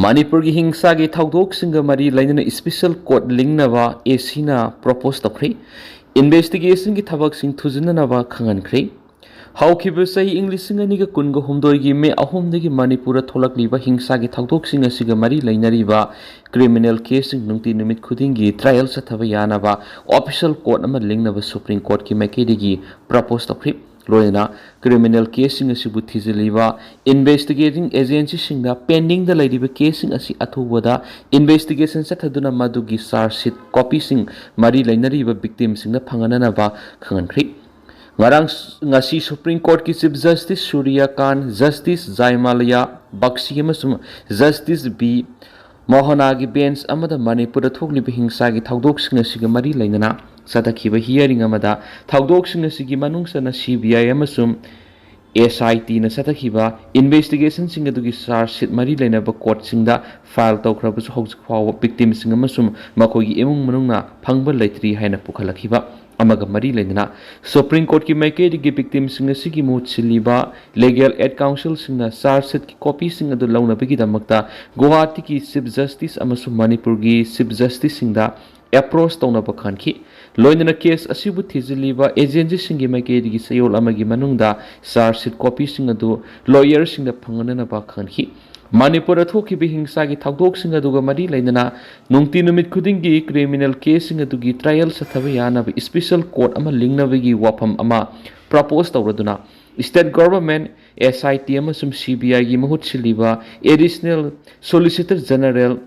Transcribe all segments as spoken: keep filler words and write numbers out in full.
ꯃꯅꯤꯄꯨꯔꯒꯤ ꯍꯤꯡꯁꯥꯒꯤ ꯊꯧꯗꯣꯛꯁꯤꯡꯒ ꯃꯔꯤ ꯂꯩꯅꯅ special court ꯂꯤꯡꯅꯕ ꯑꯦ ꯁꯤꯅ ꯄ꯭ꯔꯣꯄꯣꯁ ꯇꯧꯈ꯭ꯔꯦ꯫ ꯏꯟꯚꯦꯁꯇꯤꯒꯦꯁꯟꯒꯤ ꯊꯕꯛꯁꯤꯡ ꯊꯨꯖꯤꯟꯅꯅꯕ ꯈꯪꯍꯟꯈ꯭ꯔꯦ꯫ ꯍꯧꯈꯤꯕ ꯆꯍꯤ ꯏꯪ ꯂꯤꯁꯤꯡ ꯑꯅꯤꯒ ꯀꯨꯟꯒ ꯍꯨꯝꯗꯣꯏꯒꯤ ꯃꯦ ꯑꯍꯨꯝꯗꯒꯤ ꯃꯅꯤꯄꯨꯔꯗ ꯊꯣꯛꯂꯛꯂꯤꯕ ꯍꯤꯡꯁꯥꯒꯤ ꯊꯧꯗꯣꯛꯁꯤꯡ ꯑꯁꯤꯒ ꯃꯔꯤ ꯂꯩꯅꯔꯤꯕ ꯀ꯭ꯔꯤꯃꯤꯅꯦꯜ ꯀꯦꯁꯁꯤꯡ ꯅꯨꯡꯇꯤ ꯅꯨꯃꯤꯠ ꯈꯨꯗꯤꯡꯒꯤ ꯇ꯭ꯔꯥꯏꯌꯦꯜ ꯆꯠꯊꯕ ꯌꯥꯅꯕ ꯑꯣꯐꯤꯁꯤꯌꯦꯜ ꯀꯣꯔꯠ ꯑꯃ ꯂꯤꯡꯅꯕ ꯁꯨꯄ꯭ꯔꯤꯝ ꯀꯣꯔꯠꯀꯤ ꯃꯥꯏꯀꯩꯗꯒꯤ ꯄ꯭ꯔꯄꯣꯁ ꯇꯧꯈ꯭ꯔꯤ꯫ ꯂꯣꯏꯅꯅ ꯀ꯭ꯔꯤꯃꯤꯅꯦꯜ ꯀꯦꯁꯁꯤꯡ ꯑꯁꯤꯕꯨ ꯊꯤꯖꯤꯜꯂꯤꯕ ꯏꯟꯚꯦꯁꯇꯤꯒꯦꯇꯤꯡ ꯑꯦꯖꯦꯟꯁꯤꯁꯤꯡꯗ ꯄꯦꯟꯗꯤꯡꯗ ꯂꯩꯔꯤꯕ ꯀꯦꯁꯁꯤꯡ ꯑꯁꯤ ꯑꯊꯨꯕꯗ ꯏꯟꯚꯦꯁꯇꯤꯒꯦꯁꯟ ꯆꯠꯊꯗꯨꯅ ꯃꯗꯨꯒꯤ ꯆꯥꯔꯖ ꯁꯤꯠ ꯀꯣꯄꯤꯁꯤꯡ ꯃꯔꯤ ꯂꯩꯅꯔꯤꯕ ꯚꯤꯛꯇꯤꯝꯁꯤꯡꯗ ꯐꯪꯍꯟꯅꯅꯕ ꯈꯪꯍꯟꯈ꯭ꯔꯤ꯫ ꯉꯔꯥꯡ, ꯉꯁꯤ ꯁꯨꯄ꯭ꯔꯤꯝ ꯀꯣꯔꯠꯀꯤ ꯆꯤꯐ ꯖꯁꯇꯤꯁ ꯁꯨꯔꯤꯌꯥꯀꯥꯟ, ꯖꯁꯇꯤꯁ ꯖꯥꯏꯃꯥꯂꯌꯥ ꯕꯛꯁꯤ ꯑꯃꯁꯨꯡ ꯖꯁꯇꯤꯁ ꯕꯤ ꯃꯣꯍꯅꯥꯒꯤ ꯕꯦꯟꯆ ꯑꯃꯗ ꯃꯅꯤꯄꯨꯔꯗ ꯊꯣꯛꯂꯤꯕ ꯍꯤꯡꯁꯥꯒꯤ ꯊꯧꯗꯣꯛꯁꯤꯡ ꯑꯁꯤꯒ ꯃꯔꯤ ꯂꯩꯅꯅ ꯆꯠꯊꯈꯤꯕ ꯍꯤꯌꯔꯤꯡ ꯑꯃꯗ ꯊꯧꯗꯣꯛꯁꯤꯡ ꯑꯁꯤꯒꯤ ꯃꯅꯨꯡ ꯆꯟꯅ ꯁꯤ ꯕꯤ ꯑꯥꯏ ꯑꯃꯁꯨꯡ ꯑꯦꯁ ꯑꯥꯏ ꯇꯤꯅ ꯆꯠꯊꯈꯤꯕ ꯏꯟꯚꯦꯁꯇꯤꯒꯦꯁꯟꯁꯤꯡ ꯑꯗꯨꯒꯤ ꯆꯥꯔꯖ ꯁꯤꯠ ꯃꯔꯤ ꯂꯩꯅꯕ ꯀꯣꯔꯠꯁꯤꯡꯗ ꯐꯥꯏꯜ ꯇꯧꯈ꯭ꯔꯕꯁꯨ ꯍꯧꯖꯤꯛ ꯐꯥꯎꯕ ꯚꯤꯛꯇꯤꯝꯁꯤꯡ ꯑꯃꯁꯨꯡ ꯃꯈꯣꯏꯒꯤ ꯏꯃꯨꯡ ꯃꯅꯨꯡꯅ ꯐꯪꯕ ꯂꯩꯇ꯭ꯔꯤ ꯍꯥꯏꯅ ꯄꯨꯈꯠꯂꯛꯈꯤꯕ ꯑꯃꯒ ꯃꯔꯤ ꯂꯩꯅꯅ ꯁꯨꯄ꯭ꯔꯤꯝ ꯀꯣꯔꯠꯀꯤ ꯃꯥꯏꯀꯩꯗꯒꯤ ꯚꯤꯛꯇꯤꯝꯁꯤꯡ ꯑꯁꯤꯒꯤ ꯃꯍꯨꯠ ꯁꯤꯜꯂꯤꯕ ꯂꯤꯒꯦꯜ ꯑꯦꯗ ꯀꯥꯎꯟꯁꯤꯜꯁꯤꯡꯅ ꯆꯥꯔꯖ ꯁꯤꯠꯀꯤ ꯀꯣꯄꯤꯁꯤꯡ ꯑꯗꯨ ꯂꯧꯅꯕꯒꯤꯗꯃꯛꯇ ꯒꯨꯋꯥꯍꯥꯇꯤꯒꯤ ꯆꯤꯐ ꯖꯁꯇꯤꯁ ꯑꯃꯁꯨꯡ ꯃꯅꯤꯄꯨꯔꯒꯤ ꯆꯤꯐ ꯖꯁꯇꯤꯁꯁꯤꯡꯗ ꯑꯦꯄ꯭ꯔꯣꯆ ꯇꯧꯅꯕ ꯈꯟꯈꯤ꯫ ꯂꯣꯏꯅꯅ ꯀꯦꯁ ꯑꯁꯤꯕꯨ ꯊꯤꯖꯤꯜꯂꯤꯕ ꯑꯦꯖꯦꯟꯁꯤꯁꯤꯡꯒꯤ ꯃꯥꯏꯀꯩꯗꯒꯤ ꯆꯌꯣꯜ ꯑꯃꯒꯤ ꯃꯅꯨꯡꯗ ꯆꯥꯔꯖ ꯁꯤꯠ ꯀꯣꯄꯤꯁꯤꯡ ꯑꯗꯨ ꯂꯣꯌꯔꯁꯤꯡꯗ ꯐꯪꯍꯟꯅꯅꯕ ꯈꯟꯈꯤ꯫ ꯃꯅꯤꯄꯨꯔꯗ ꯊꯣꯛꯈꯤꯕ ꯍꯤꯡꯁꯥꯒꯤ ꯊꯧꯗꯣꯛꯁꯤꯡ ꯑꯗꯨꯒ ꯃꯔꯤ ꯂꯩꯅꯅ ꯅꯨꯡꯇꯤ ꯅꯨꯃꯤꯠ ꯈꯨꯗꯤꯡꯒꯤ ꯀ꯭ꯔꯤꯃꯤꯅꯦꯜ ꯀꯦꯁꯁꯤꯡ ꯑꯗꯨꯒꯤ ꯇ꯭ꯔꯥꯏꯌꯦꯜ ꯆꯠꯊꯕ ꯌꯥꯅꯕ ꯏꯁꯄꯤꯁꯦꯜ ꯀꯣꯔꯠ ꯑꯃ ꯂꯤꯡꯅꯕꯒꯤ ꯋꯥꯐꯝ ꯑꯃ ꯄ꯭ꯔꯄꯣꯁ ꯇꯧꯔꯗꯨꯅ ꯁ꯭ꯇꯦꯠ ꯒꯣꯚꯔꯟꯃꯦꯟꯠ, ꯑꯦꯁ ꯑꯥꯏ ꯇꯤ ꯑꯃꯁꯨꯡ ꯁꯤ ꯕꯤ ꯑꯥꯏꯒꯤ ꯃꯍꯨꯠ ꯁꯤꯜꯂꯤꯕ ꯑꯦꯗꯤꯁꯅꯦꯜ ꯁꯣꯂꯤꯁꯤꯇꯔ ꯖꯦꯅꯔꯦꯜ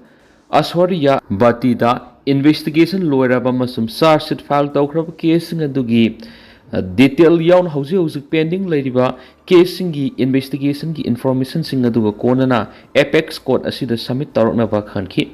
ꯑꯁꯣꯔꯤꯌꯥ ꯕꯇꯤꯗ ꯏꯟꯚꯦꯁꯇꯤꯒꯦꯁꯟ ꯂꯣꯏꯔꯕ ꯑꯃꯁꯨꯡ ꯆꯥꯔꯖ ꯁꯤꯠ ꯐꯥꯏꯜ ꯇꯧꯈ꯭ꯔꯕ ꯀꯦꯁꯁꯤꯡ ꯑꯗꯨꯒꯤ, ꯑ, ꯗꯤꯇꯦꯜ ꯌꯥꯎꯅ ꯍꯧꯖꯤꯛ ꯍꯧꯖꯤꯛ ꯄꯦꯟꯗꯤꯡ ꯂꯩꯔꯤꯕ ꯀꯦꯁꯁꯤꯡꯒꯤ ꯏꯟꯚꯦꯁꯇꯤꯒꯦꯁꯟꯒꯤ ꯏꯟꯐꯣꯔꯃꯦꯁꯟꯁꯤꯡ ꯑꯗꯨꯒ ꯀꯣꯟꯅꯅ ꯑꯦꯄꯦꯛꯁ ꯀꯣꯔꯠ ꯑꯁꯤꯗ ꯁꯕꯃꯤꯠ ꯇꯧꯔꯛꯅꯕ ꯈꯟꯈꯤ꯫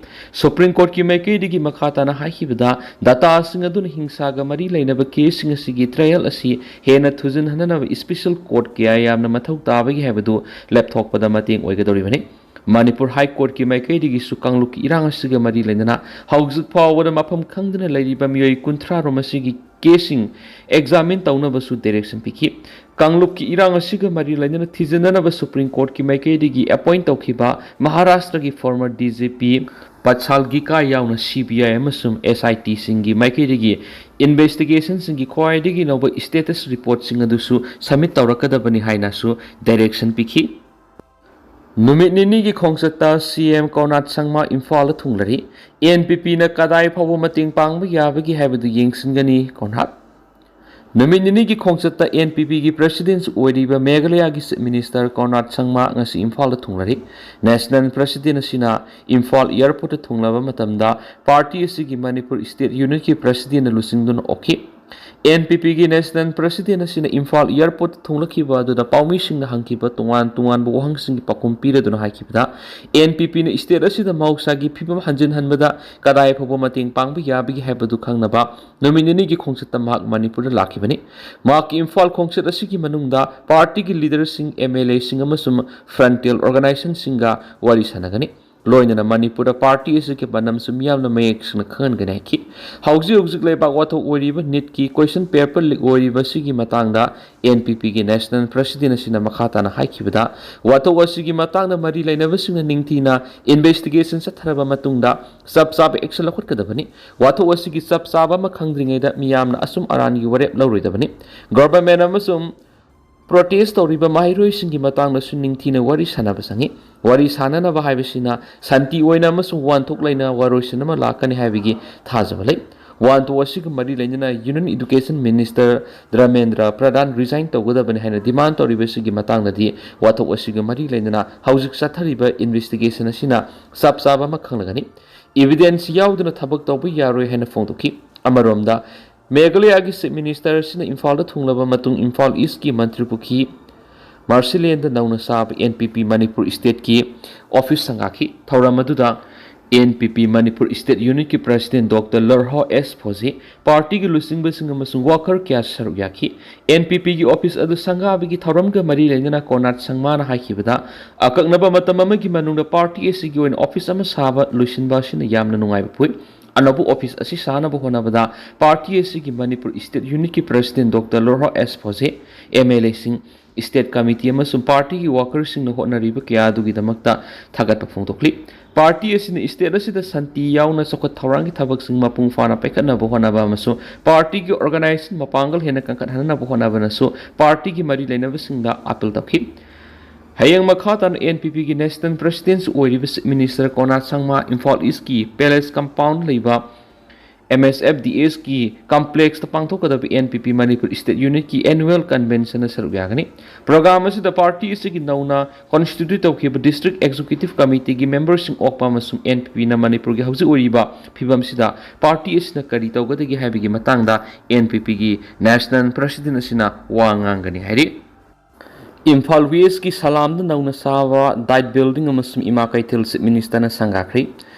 ꯁꯨꯄ꯭ꯔꯤꯝ ꯀꯣꯔꯠꯀꯤ ꯃꯥꯏꯀꯩꯗꯒꯤ ꯃꯈꯥ ꯇꯥꯅ ꯍꯥꯏꯈꯤꯕꯗ, ꯗꯇꯥꯁꯤꯡ ꯑꯗꯨꯅ ꯍꯤꯡꯁꯥꯒ ꯃꯔꯤ ꯂꯩꯅꯕ ꯀꯦꯁꯁꯤꯡ ꯑꯁꯤꯒꯤ ꯇ꯭ꯔꯥꯏꯌꯦꯜ ꯑꯁꯤ ꯍꯦꯟꯅ ꯊꯨꯖꯤꯟꯍꯟꯅꯅꯕ ꯏꯁꯄꯤꯁꯦꯜ ꯀꯣꯔꯠ ꯀꯌꯥ ꯌꯥꯝꯅ ꯃꯊꯧ ꯇꯥꯕꯒꯦ ꯍꯥꯏꯕꯗꯨ ꯂꯦꯞꯊꯣꯛꯄꯗ ꯃꯇꯦꯡ ꯑꯣꯏꯒꯗꯧꯔꯤꯕꯅꯤ꯫ ꯃꯅꯤꯄꯨꯔ ꯍꯥꯏ ꯀꯣꯔꯠꯀꯤ ꯃꯥꯏꯀꯩꯗꯒꯤꯁꯨ ꯀꯥꯡꯂꯨꯞꯀꯤ ꯏꯔꯥꯡ ꯑꯁꯤꯒ ꯃꯔꯤ ꯂꯩꯅꯅ ꯍꯧꯖꯤꯛ ꯐꯥꯎꯕꯗ ꯃꯐꯝ ꯈꯪꯗꯅ ꯂꯩꯔꯤꯕ ꯃꯤꯑꯣꯏ ꯀꯨꯟꯊ꯭ꯔꯥ ꯔꯣꯝ ꯑꯁꯤꯒꯤ ꯀꯦꯁꯁꯤꯡ ꯑꯦꯛꯖꯥꯃꯤꯟ ꯇꯧꯅꯕꯁꯨ ꯗꯥꯏꯔꯦꯛꯁꯟ ꯄꯤꯈꯤ꯫ ꯀꯥꯡꯂꯨꯞꯀꯤ ꯏꯔꯥꯡ ꯑꯁꯤꯒ ꯃꯔꯤ ꯂꯩꯅꯅ ꯊꯤꯖꯤꯟꯅꯅꯕ ꯁꯨꯄ꯭ꯔꯤꯝ ꯀꯣꯔꯠꯀꯤ ꯃꯥꯏꯀꯩꯗꯒꯤ ꯑꯦꯄꯣꯏꯟ ꯇꯧꯈꯤꯕ ꯃꯍꯥꯔꯥꯁꯇ꯭ꯔꯒꯤ ꯐꯣꯔꯃꯔ ꯗꯤ ꯖꯤ ꯄꯤ ꯄꯠꯁꯥꯜ ꯒꯤꯀꯥ ꯌꯥꯎꯅ ꯁꯤ ꯕꯤ ꯑꯥꯏ ꯑꯃꯁꯨꯡ ꯑꯦꯁ ꯑꯥꯏ ꯇꯤꯁꯤꯡꯒꯤ ꯃꯥꯏꯀꯩꯗꯒꯤ ꯏꯟꯚꯦꯁꯇꯤꯒꯦꯁꯟꯁꯤꯡꯒꯤ ꯈ꯭ꯋꯥꯏꯗꯒꯤ ꯅꯧꯕ ꯁ꯭ꯇꯦꯇꯁ ꯔꯤꯄꯣꯔꯠꯁꯤꯡ ꯑꯗꯨꯁꯨ ꯁꯕꯃꯤꯠ ꯇꯧꯔꯛꯀꯗꯕꯅꯤ ꯍꯥꯏꯅꯁꯨ ꯗꯥꯏꯔꯦꯛꯁꯟ ꯄꯤꯈꯤ꯫ ꯅꯨꯃꯤꯠ ꯅꯤꯅꯤꯒꯤ ꯈꯣꯡꯆꯠꯇ ꯁꯤ ꯑꯦꯝ ꯀꯣꯅꯥꯠ ꯁꯪꯃꯥ ꯏꯝꯐꯥꯜꯗ ꯊꯨꯡꯂꯔꯤ꯫ ꯑꯦꯟ ꯄꯤ ꯄꯤꯅ ꯀꯗꯥꯏ ꯐꯥꯎꯕ ꯃꯇꯦꯡ ꯄꯥꯡꯕ ꯌꯥꯕꯒꯦ ꯍꯥꯏꯕꯗꯨ ꯌꯦꯡꯁꯤꯟꯒꯅꯤ, ꯀꯣꯅꯥꯠ꯫ ꯅꯨꯃꯤꯠ ꯅꯤꯅꯤꯒꯤ ꯈꯣꯡꯆꯠꯇ ꯑꯦꯟ ꯄꯤ ꯄꯤꯒꯤ ꯄ꯭ꯔꯁꯤꯗꯦꯟꯁꯨ ꯑꯣꯏꯔꯤꯕ ꯃꯦꯘꯥꯂꯌꯥꯒꯤ ꯆꯤꯐ ꯃꯤꯅꯤꯁꯇꯔ ꯀꯣꯅꯥꯠ ꯁꯪꯃꯥ ꯉꯁꯤ ꯏꯝꯐꯥꯜꯗ ꯊꯨꯡꯂꯔꯤ꯫ ꯅꯦꯁꯅꯦꯜ ꯄ꯭ꯔꯁꯤꯗꯦꯟ ꯑꯁꯤꯅ ꯏꯝꯐꯥꯜ ꯑꯦꯌꯔꯄꯣꯔꯠꯇ ꯊꯨꯡꯂꯕ ꯃꯇꯝꯗ ꯄꯥꯔꯇꯤ ꯑꯁꯤꯒꯤ ꯃꯅꯤꯄꯨꯔ ꯁ꯭ꯇꯦꯠ ꯌꯨꯅꯤꯠꯀꯤ ꯄ꯭ꯔꯁꯤꯗꯦꯟꯅ ꯂꯨꯆꯤꯡꯗꯨꯅ ꯑꯣꯛꯈꯤ꯫ ꯑꯦꯟ ꯄꯤ ꯄꯤꯒꯤ ꯅꯦꯁꯅꯦꯜ ꯄ꯭ꯔꯁꯤꯗꯦꯟ ꯑꯁꯤꯅ ꯏꯝꯐꯥꯜ ꯑꯦꯌꯔꯄꯣꯔꯠꯇ ꯊꯨꯡꯂꯛꯈꯤꯕ ꯑꯗꯨꯗ ꯄꯥꯎꯃꯤꯁꯤꯡꯅ ꯍꯪꯈꯤꯕ ꯇꯣꯉꯥꯟ ꯇꯣꯉꯥꯟꯕ ꯋꯥꯍꯪꯁꯤꯡꯒꯤ ꯄꯥꯎꯈꯨꯝ ꯄꯤꯔꯗꯨꯅ ꯍꯥꯏꯈꯤꯕꯗ, ꯑꯦꯟ ꯄꯤ ꯄꯤꯅ ꯁ꯭ꯇꯦꯠ ꯑꯁꯤꯗ ꯃꯍꯧꯁꯥꯒꯤ ꯐꯤꯕꯝ ꯍꯟꯖꯤꯟꯍꯟꯕꯗ ꯀꯗꯥꯏ ꯐꯥꯎꯕ ꯃꯇꯦꯡ ꯄꯥꯡꯕ ꯌꯥꯕꯒꯦ ꯍꯥꯏꯕꯗꯨ ꯈꯪꯅꯕ ꯅꯨꯃꯤꯠ ꯅꯤꯅꯤꯒꯤ ꯈꯣꯡꯆꯠꯇ ꯃꯍꯥꯛ ꯃꯅꯤꯄꯨꯔꯗ ꯂꯥꯛꯈꯤꯕꯅꯤ꯫ ꯃꯍꯥꯛꯀꯤ ꯏꯝꯐꯥꯜ ꯈꯣꯡꯆꯠ ꯑꯁꯤꯒꯤ ꯃꯅꯨꯡꯗ ꯄꯥꯔꯇꯤꯒꯤ ꯂꯤꯗꯔꯁꯤꯡ, ꯑꯦꯝ ꯑꯦꯜ ꯑꯦꯁꯤꯡ ꯑꯃꯁꯨꯡ ꯐ꯭ꯔꯟꯇꯤꯌꯔ ꯑꯣꯔꯒꯅꯥꯏꯖꯦꯁꯟꯁꯤꯡꯒ ꯋꯥꯔꯤ ꯁꯥꯟꯅꯒꯅꯤ꯫ ꯂꯣꯏꯅꯅ ꯃꯅꯤꯄꯨꯔꯗ ꯄꯥꯔꯇꯤ ꯑꯁꯤꯒꯤ ꯄꯥꯟꯗꯝꯁꯨ ꯃꯤꯌꯥꯝꯅ ꯃꯌꯦꯛ ꯁꯦꯡꯅ ꯈꯪꯍꯟꯒꯅꯤ ꯍꯥꯏꯈꯤ꯫ ꯍꯧꯖꯤꯛ ꯍꯧꯖꯤꯛ ꯂꯩꯕꯥꯛ ꯋꯥꯊꯣꯛ ꯑꯣꯏꯔꯤꯕ ꯅꯤꯠꯀꯤ ꯀꯣꯏꯁꯟ ꯄꯦꯄꯔ ꯂꯤꯛ ꯑꯣꯏꯔꯤꯕ ꯑꯁꯤꯒꯤ ꯃꯇꯥꯡꯗ ꯑꯦꯟ ꯄꯤ ꯄꯤꯒꯤ ꯅꯦꯁꯅꯦꯜ ꯄ꯭ꯔꯁꯤꯗꯦꯟ ꯑꯁꯤꯅ ꯃꯈꯥ ꯇꯥꯅ ꯍꯥꯏꯈꯤꯕꯗ, ꯋꯥꯊꯣꯛ ꯑꯁꯤꯒꯤ ꯃꯇꯥꯡꯗ ꯃꯔꯤ ꯂꯩꯅꯕꯁꯤꯡꯅ ꯅꯤꯡꯊꯤꯅ ꯏꯟꯚꯦꯁꯇꯤꯒꯦꯁꯟ ꯆꯠꯊꯔꯕ ꯃꯇꯨꯡꯗ ꯆꯞ ꯆꯥꯕ ꯑꯦꯛꯁꯟ ꯂꯧꯈꯠꯀꯗꯕꯅꯤ꯫ ꯋꯥꯊꯣꯛ ꯑꯁꯤꯒꯤ ꯆꯞ ꯆꯥꯕ ꯑꯃ ꯈꯪꯗ꯭ꯔꯤꯉꯩꯗ ꯃꯤꯌꯥꯝꯅ ꯑꯆꯨꯝ ꯑꯔꯥꯟꯒꯤ ꯋꯥꯔꯦꯞ ꯂꯧꯔꯣꯏꯗꯕꯅꯤ꯫ ꯒꯚꯔꯟꯃꯦꯟ ꯑꯃꯁꯨꯡ ꯄ꯭ꯔꯣꯇꯦꯁ ꯇꯧꯔꯤꯕ ꯃꯍꯩꯔꯣꯏꯁꯤꯡꯒꯤ ꯃꯇꯥꯡꯗꯁꯨ ꯅꯤꯡꯊꯤꯅ ꯋꯥꯔꯤ ꯁꯥꯟꯅꯕ ꯆꯪꯏ꯫ ꯋꯥꯔꯤ ꯁꯥꯟꯅꯅꯕ ꯍꯥꯏꯕꯁꯤꯅ ꯁꯥꯟꯇꯤ ꯑꯣꯏꯅ ꯑꯃꯁꯨꯡ ꯋꯥꯍꯟꯊꯣꯛ ꯂꯩꯅ ꯋꯥꯔꯣꯏꯁꯤꯟ ꯑꯃ ꯂꯥꯛꯀꯅꯤ ꯍꯥꯏꯕꯒꯤ ꯊꯥꯖꯕ ꯂꯩ꯫ ꯋꯥꯍꯟꯊꯣꯛ ꯑꯁꯤꯒ ꯃꯔꯤ ꯂꯩꯅꯅ ꯌꯨꯅꯤꯌꯟ ꯏꯗꯨꯀꯦꯁꯟ ꯃꯤꯅꯤꯁꯇꯔ ꯙꯔꯃꯦꯟꯗ꯭ꯔ ꯄ꯭ꯔꯙꯥꯟ ꯔꯤꯖꯥꯏꯟ ꯇꯧꯒꯗꯕꯅꯤ ꯍꯥꯏꯅ ꯗꯤꯃꯥꯟ ꯇꯧꯔꯤꯕꯁꯤꯒꯤ ꯃꯇꯥꯡꯗꯗꯤ ꯋꯥꯊꯣꯛ ꯑꯁꯤꯒ ꯃꯔꯤ ꯂꯩꯅꯅ ꯍꯧꯖꯤꯛ ꯆꯠꯊꯔꯤꯕ ꯏꯟꯚꯦꯁꯇꯤꯒꯦꯁꯟ ꯑꯁꯤꯅ ꯆꯞ ꯆꯥꯕ ꯑꯃ ꯈꯪꯂꯒꯅꯤ꯫ ꯏꯚꯤꯗꯦꯟꯁ ꯌꯥꯎꯗꯅ ꯊꯕꯛ ꯇꯧꯕ ꯌꯥꯔꯣꯏ ꯍꯥꯏꯅ ꯐꯣꯡꯗꯣꯛꯈꯤ꯫ ꯑꯃꯔꯣꯝꯗ, ꯃꯦꯘꯥꯂꯌꯥꯒꯤ ꯆꯤꯐ ꯃꯤꯅꯤꯁꯇꯔ ꯑꯁꯤꯅ ꯏꯝꯐꯥꯜꯗ ꯊꯨꯡꯂꯕ ꯃꯇꯨꯡ ꯏꯝꯐꯥꯜ ꯏꯁꯀꯤ ꯃꯟꯇ꯭ꯔꯤ ꯄꯨꯈ꯭ꯔꯤ ꯃꯥꯔꯁꯤꯂꯦꯟꯗ ꯅꯧꯅ ꯁꯥꯕ ꯑꯦꯟ ꯄꯤ ꯄꯤ ꯃꯅꯤꯄꯨꯔ ꯁ꯭ꯇꯦꯠꯀꯤ ꯑꯣꯐꯤꯁ ꯁꯪꯒꯥꯈꯤ꯫ ꯊꯧꯔꯝ ꯑꯗꯨꯗ ꯑꯦꯟ ꯄꯤ ꯄꯤ ꯃꯅꯤꯄꯨꯔ ꯁ꯭ꯇꯦꯠ ꯌꯨꯅꯤꯠꯀꯤ ꯄ꯭ꯔꯁꯤꯗꯦꯟ ꯗꯣꯛꯇꯔ ꯂꯣꯔꯍꯣ ꯑꯦꯁ ꯐꯣꯖꯤ, ꯄꯥꯔꯇꯤꯒꯤ ꯂꯨꯆꯤꯡꯕꯁꯤꯡ ꯑꯃꯁꯨꯡ ꯋꯥꯀꯔ ꯀꯌꯥ ꯁꯔꯨꯛ ꯌꯥꯈꯤ꯫ ꯑꯦꯟ ꯄꯤ ꯄꯤꯒꯤ ꯑꯣꯐꯤꯁ ꯑꯗꯨ ꯁꯪꯒꯥꯕꯒꯤ ꯊꯧꯔꯝꯒ ꯃꯔꯤ ꯂꯩꯅꯅ ꯀꯣꯅꯥꯠ ꯁꯪꯃꯥꯅ ꯍꯥꯏꯈꯤꯕꯗ, ꯑꯀꯛꯅꯕ ꯃꯇꯝ ꯑꯃꯒꯤ ꯃꯅꯨꯡꯗ ꯄꯥꯔꯇꯤ ꯑꯁꯤꯒꯤ ꯑꯣꯏꯅ ꯑꯣꯐꯤꯁ ꯑꯃ ꯁꯥꯕ ꯂꯣꯏꯁꯤꯟꯕ ꯑꯁꯤꯅ ꯌꯥꯝꯅ ꯅꯨꯡꯉꯥꯏꯕ ꯄꯣꯛꯏ꯫ ꯑꯅꯧꯕ ꯑꯣꯐꯤꯁ ꯑꯁꯤ ꯁꯥꯅꯕ ꯍꯣꯠꯅꯕꯗ ꯄꯥꯔꯇꯤ ꯑꯁꯤꯒꯤ ꯃꯅꯤꯄꯨꯔ ꯁ꯭ꯇꯦꯠ ꯌꯨꯅꯤꯠꯀꯤ ꯄ꯭ꯔꯁꯤꯗꯦꯟꯠ ꯗꯣꯛꯇꯔ ꯂꯣꯔꯍꯣ ꯑꯦꯁ ꯐꯣꯖꯦ, ꯑꯦꯝ ꯑꯦꯜ ꯑꯦꯁꯤꯡ, ꯁ꯭ꯇꯦꯠ ꯀꯃꯤꯇꯤ ꯑꯃꯁꯨꯡ ꯄꯥꯔꯇꯤꯒꯤ ꯋꯥꯀꯔꯁꯤꯡꯅ ꯍꯣꯠꯅꯔꯤꯕ ꯀꯌꯥ ꯑꯗꯨꯒꯤꯗꯃꯛꯇ ꯊꯥꯒꯠꯄ ꯐꯣꯡꯗꯣꯛꯂꯤ꯫ ꯄꯥꯔꯇꯤ ꯑꯁꯤꯅ ꯁ꯭ꯇꯦꯠ ꯑꯁꯤꯗ ꯁꯥꯟꯇꯤ ꯌꯥꯎꯅ ꯆꯥꯎꯈꯠ ꯊꯧꯔꯥꯡꯒꯤ ꯊꯕꯛꯁꯤꯡ ꯃꯄꯨꯡ ꯐꯥꯅ ꯄꯥꯏꯈꯠꯅꯕ ꯍꯣꯠꯅꯕ ꯑꯃꯁꯨꯡ ꯄꯥꯔꯇꯤꯒꯤ ꯑꯣꯔꯒꯅꯥꯏꯖꯦꯁꯟ ꯃꯄꯥꯡꯒꯜ ꯍꯦꯟꯅ ꯀꯟꯈꯠꯍꯟꯅꯕ ꯍꯣꯠꯅꯕꯅꯁꯨ ꯄꯥꯔꯇꯤꯒꯤ ꯃꯔꯤ ꯂꯩꯅꯕꯁꯤꯡꯗ ꯑꯥꯄꯤꯜ ꯇꯧꯈꯤ꯫ ꯍꯌꯦꯡ ꯃꯈꯥ ꯇꯥꯅ ꯑꯦꯟ ꯄꯤ ꯄꯤꯒꯤ ꯅꯦꯁꯅꯦꯜ ꯄ꯭ꯔꯁꯤꯗꯦꯟꯠ ꯑꯣꯏꯔꯤꯕ ꯆꯤꯐ ꯃꯤꯅꯤꯁꯇꯔ ꯀꯣꯅꯥꯗ ꯁꯪꯃꯥ ꯏꯝꯐꯥꯜ ꯏꯁꯀꯤ ꯄꯦꯂꯦꯁ ꯀꯝꯄꯥꯎꯟꯗ ꯂꯩꯕ ꯑꯦꯝ ꯑꯦꯁ ꯑꯦꯐ ꯗꯤ ꯑꯦꯁꯀꯤ ꯀꯝꯄ꯭ꯂꯦꯛꯁꯇ ꯄꯥꯡꯊꯣꯛꯀꯗꯕ ꯑꯦꯟ ꯄꯤ ꯄꯤ ꯃꯅꯤꯄꯨꯔ ꯁ꯭ꯇꯦꯠ ꯌꯨꯅꯤꯠꯀꯤ ꯑꯦꯅꯨꯋꯦꯜ ꯀꯟꯚꯦꯟꯁꯟꯗ ꯁꯔꯨꯛ ꯌꯥꯒꯅꯤ꯫ ꯄ꯭ꯔꯣꯒ꯭ꯔꯥꯝ ꯑꯁꯤꯗ ꯄꯥꯔꯇꯤ ꯑꯁꯤꯒꯤ ꯅꯧꯅ ꯀꯣꯟꯁꯇꯤꯇ꯭ꯌꯨꯠ ꯇꯧꯈꯤꯕ ꯗꯤꯁꯇ꯭ꯔꯤꯛ ꯑꯦꯛꯖꯤꯀ꯭ꯌꯨꯇꯤꯚ ꯀꯃꯤꯇꯤꯒꯤ ꯃꯦꯝꯕꯔꯁꯤꯡ ꯑꯣꯛꯄ ꯑꯃꯁꯨꯡ ꯑꯦꯟ ꯄꯤ ꯄꯤꯅ ꯃꯅꯤꯄꯨꯔꯒꯤ ꯍꯧꯖꯤꯛ ꯑꯣꯏꯔꯤꯕ ꯐꯤꯕꯝꯁꯤꯗ ꯄꯥꯔꯇꯤ ꯑꯁꯤꯅ ꯀꯔꯤ ꯇꯧꯒꯗꯒꯦ ꯍꯥꯏꯕꯒꯤ ꯃꯇꯥꯡꯗ ꯑꯦꯟ ꯄꯤ ꯄꯤꯒꯤ ꯅꯦꯁꯅꯦꯜ ꯄ꯭ꯔꯁꯤꯗꯦꯟꯠ ꯑꯁꯤꯅ ꯋꯥ ꯉꯥꯡꯒꯅꯤ ꯍꯥꯏꯔꯤ꯫ ꯏꯝꯐꯥꯜ ꯋꯦꯁꯀꯤ ꯁꯂꯥꯝꯗ ꯅꯧꯅ ꯁꯥꯕ ꯗꯥꯏꯠ ꯕꯤꯜꯗꯤꯡ ꯑꯃꯁꯨꯡ ꯏꯃꯥ ꯀꯩꯊꯦꯜ ꯆꯤꯐ ꯃꯤꯅꯤꯁꯇꯔꯅ ꯁꯪꯒꯥꯈ꯭ꯔꯦ꯫